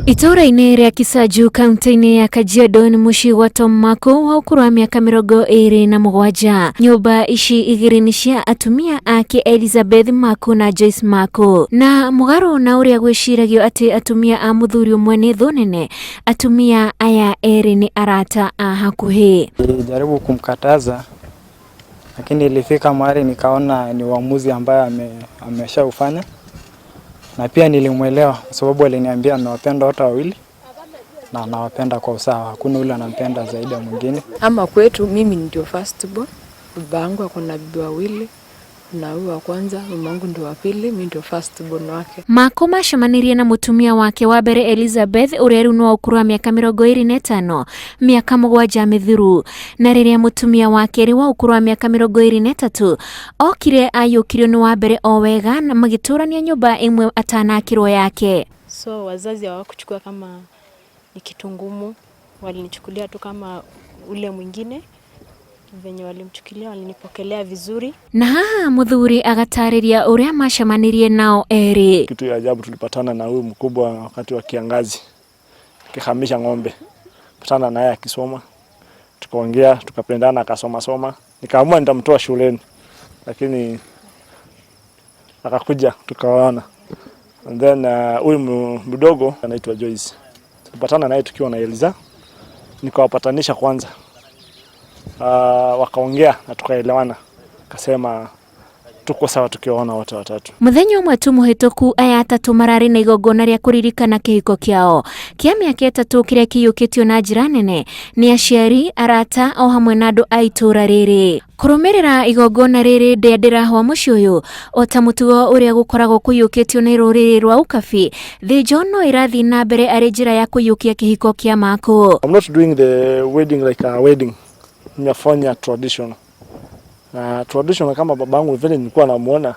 Itũũra-inĩ rĩa Kisaju kaunti-inĩ ya Kajiado nĩ mũciĩ gwa Tom Mako wa ũkũrũ wa mĩaka 27. Nyũmba ici igĩrĩ nĩ cia atumia ake Elizabeth Mako na Joyce Mako. Na mũgarũ na ũrĩa gwĩciragio atĩ atumia a mũthuri ũmwe nĩ thũ nene, atumia aya erĩ nĩ arata a hakuhĩ. Nilijaribu kumkataza lakini ilifika mahali nikaona ni uamuzi ambaye ameshaufanya, na pia nilimwelewa kwa sababu aliniambia amewapenda wote wawili na anawapenda kwa usawa, hakuna ule anampenda zaidi ya mwingine. Ama kwetu mimi ndio first born, baba yangu ako na bibi wawili na huyu wa kwanza, mama yangu ndio wa pili, mimi ndio first born wake. Mako macemanirie na mũtumia wake wa mbere Elizabeth ũrĩa rĩu nĩ wa ũkũrũ wa mĩaka 25 mĩaka 7 mĩthiru, na rĩrĩa mũtumia wa kerĩ wa ũkũrũ wa mĩaka 23 okire aiyũkirio nĩ wa mbere o wega na magĩtũrania nyũmba ĩmwe atanakĩrwo yake. So wazazi hawakuchukua kama ni kitu ngumu, walinichukulia tu kama ule mwingine venye walimchukulia, walinipokelea vizuri. Na haha mũthuri agatarĩria ũrĩa macemanirie nao erĩ. Kitu ya ajabu, tulipatana na huyu mkubwa wakati wa kiangazi, tukihamisha ng'ombe, patana naye akisoma, tukaongea, tukapendana, akasoma soma, nikaamua nitamtoa shuleni, lakini akakuja tukaoana. And then huyu mdogo anaitwa Joyce, tulipatana naye tukiwa na Eliza, nikawapatanisha kwanza, wakaongea na tukaelewana, akasema tuko sawa tukiwaona wote watatu. Muthenya ũmwe tu mũhĩtũku aya atatũ mararĩ na igongona rĩa kũririkana kĩhiko kĩao kĩa mĩaka 3 kĩrĩa kĩiyũkĩtio na njĩra nene nĩ aciari, arata o hamwe na andũ a itũũra rĩrĩ. Kũrũmĩrĩra igongona rĩrĩ ndĩa ndĩrahwa mũciĩ ũyũ o ta mũtugo ũrĩa gũkoragwo kũiyũkĩtio nĩ rũrĩrĩ rwa Ukabi, thĩnjo no ĩrathiĩ na mbere arĩ njĩra ya kũiyũkia kĩhiko kĩa Mako. I'm not doing the wedding like a wedding. Nimefanya traditional. Na traditional kama babangu vile nilikuwa namuona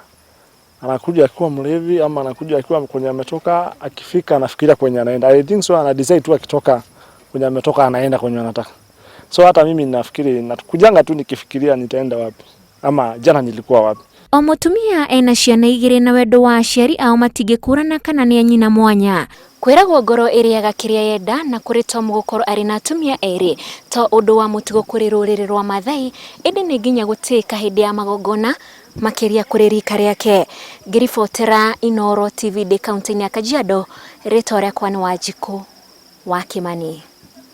anakuja akiwa mlevi ama anakuja akiwa kwenye ametoka, akifika anafikiria kwenye anaenda. I think so ana decide tu akitoka kwenye ametoka anaenda kwenye anataka. So hata mimi nafikiri nakujanga tu nikifikiria nitaenda wapi ama jana nilikuwa wapi. O mũtumia ena ciana igĩrĩ na wendo wa aciari ao matingĩkũrana kana nĩ a nyina mwanya. Kwĩragwo ngoro ĩrĩaga kĩrĩa yenda, na kũrĩ Tom gũkorwo arĩ na atumia erĩ to ũndũ wa mũtugo kũrĩ rũrĩrĩ rwa Maathai, ĩndĩ nĩ nginya gũtĩĩka hĩndĩ ya magongona makĩria kũrĩ rika rĩake. Ngĩribotera Inooro TV ndĩ kaunti-inĩ ya Kajiado, rĩtwa rĩakwa nĩ Wanjikũ wa Kĩmani.